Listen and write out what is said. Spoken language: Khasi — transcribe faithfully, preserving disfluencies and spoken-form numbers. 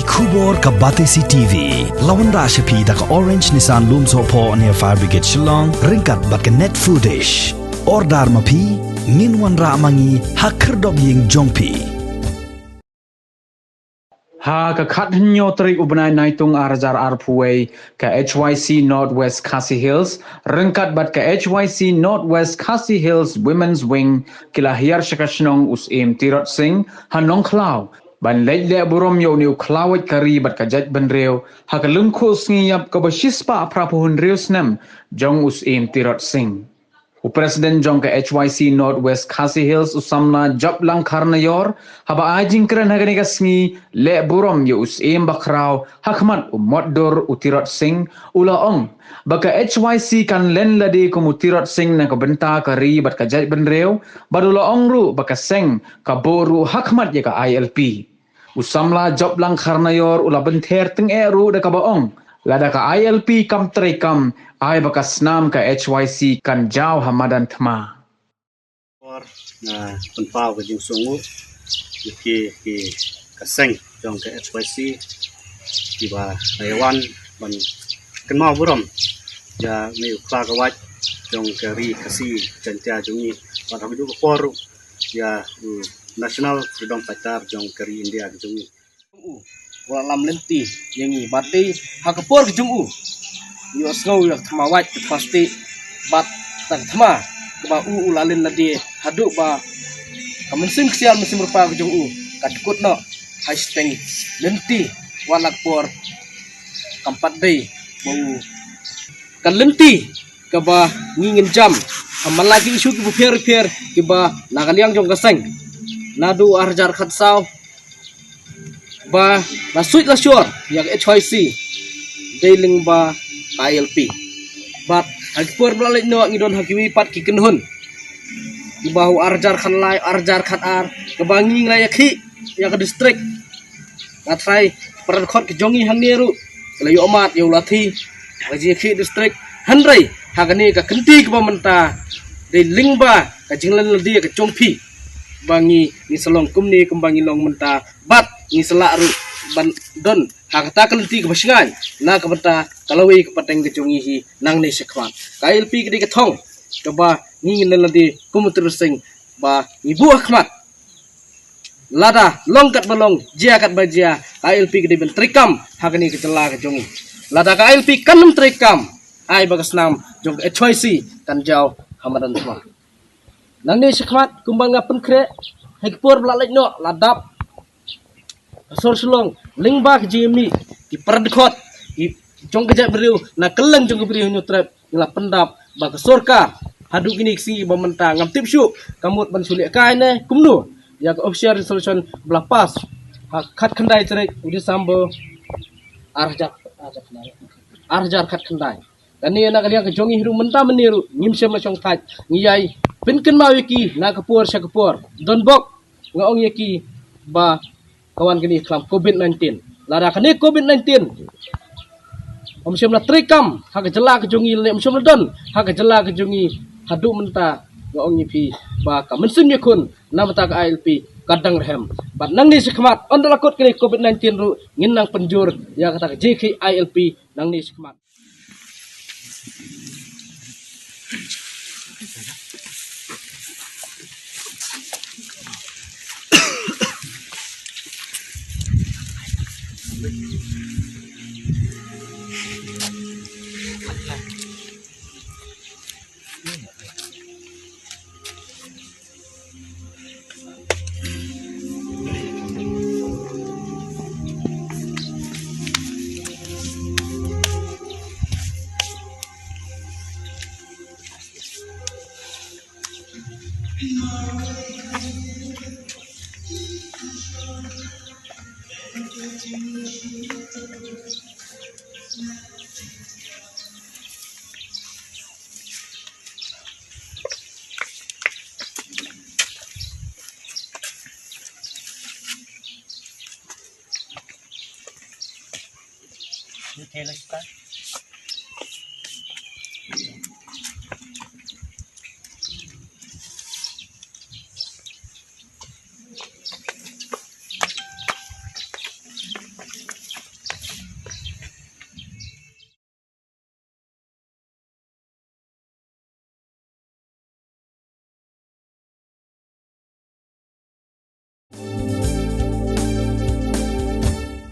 Khubor ka Batesi T V. La wanrah sha phi da ka Orange Nissan Lumsohphoh near Fire Brigade Shillong, ryngkat bad ka Net Foodish. Order ma phi, ngin wanrah ma ngi ha khyrdop ïing jong phi. Ha ka khathynñiew tarik u bnai Naitung ar hajar arphew wei, ka H Y C North West Khasi Hills ryngkat bad ka H Y C North West Khasi Hills Women's Wing ki la hiar sha ka shnong u Syiem Tirot Sing ha Nongkhlaw ban leit leh burom ïa une u khlawait ka ri bad ka jaitbynriew ha ka lyngkhuh sngi ïap kaba shispah phraphew hynriew snem jong u Syiem Tirot Sing. U President jong ka H Y C North West Khasi Hills u samla Joplang Kharnaior, haba ai jingkren ha kane ka sngi leh burom ïa u Syiem bakhraw ha khmat u motdur u Tirot Sing, u la ong ba ka H Y C kan len lade kum u Tirot Sing na ka bynta ka ri bad ka jaitbynriew, bad u la ong ruh ba ka seng ka buh ruh ha khmat ïa ka I L P. U samla Joplang Kharnaior u la bynthar tyngeh ruh da kaba ong, lada ka I L P kam treikam, ai ba ka snam ka H Y C kan jaw ha madan thma. Por nga pynpaw ka jingsngewnguh ïa ki, ki ka seng jong ka H Y C kiba la ïa wan ban kynmaw burom ïa une u khlawait jong ka ri Khasi Jaiñtia jong ngi, bad ha kajuh ka por ruh ïa u National Freedom Fighter jong ka ri India ka jong ngi. U la lam lynti ïa ngi bad dei ha ka por ka jong u, ïohsngew ïa ka thma wait, ka thma stieh bad ka thma kaba u, u la len lade haduh ba ka mynsiem ksiar mynsiem rupa ka jong u ka dkut noh ha shiteng lynti, wat la ka por kam pat dei ba u, ka lynti kaba ngi ngin jam ha man la ki issue kiba pher pher kiba na ka liang jong ka seng. Naduh ar hajar khatsaw ba la suit la shor ïa ka H Y C dei lyngba ka I L P. Bad ha ki por ba la leit noh ngi don ha kiwei pat ki kynhun kiba u ar hajar khatlai, ar hajar khatar, kaba ngi ngi la ïakhih ïa ka district. Nga trai para dkhot ka jong ngi hangne ruh ki la ïoh mad ïa u lathi ha ka jingïakhih district. Hynrei ha kane ka kynti kaba mynta dei lyngba ka jinglen lade ka jong phi ba ngi, ngi sa long kumne kumba ngi long mynta, bad ngi sa lah ruh ban don ha kata ka lynti kaba shngaiñ na ka bynta ka lawei ka pateng ka jong ngi hi nangne shakhmat. Ka I L P ka dei ka thong kaba ngi ngin len lade kum u Tirot Sing ba ngi buh ha khmat. Lada long katba long, jia katba jia, ka I L P ka dei ban treikam ha kane ka jylla ka jong ngi. Lada ka I L P kan ym treikam, ai ba ka snam jong ka H Y C kan jaw ha madan thma. Nangne shakhmat kumba nga pynkhreh, ha ki por ba la leit noh la dap ka sor Shillong lyngba ka jingmih ki para dkhot ki jong ka jaitbynriew na kylleng jong ka Bri Hynñiewtrep, ngi la pyndap ba ka sorkar haduh kine ki sngi ba mynta ngam tip shuh ka mut ban shu lehkai ne kumno ïa ka official resolution ba la pass ha khatkhyndai tarik u December ar hajar, ar hajar khatkhyndai. Kane na ka liang ka jong ngi ruh mynta mynne ruh ngim shym la shong thait, ngi ïai pynkynmaw ïa ki na ka por sha ka por. Donbok nga ong ïa ki ba ka wan kane ka khlam covid nineteen. Lada kane covid nineteen ym shym la treikam ha ka jylla ka jong ngi lane ym shym la don ha ka jylla ka jong ngi haduh mynta, nga ong ïa phi ba ka mynsiem ïakhun na bynta ka I L P ka dang rhem. Bad nangne shakhmat ynda la kut kane covid nineteen ruh ngin nang pynjur ïa kata ka jingïakhih I L P nangne shakhmat.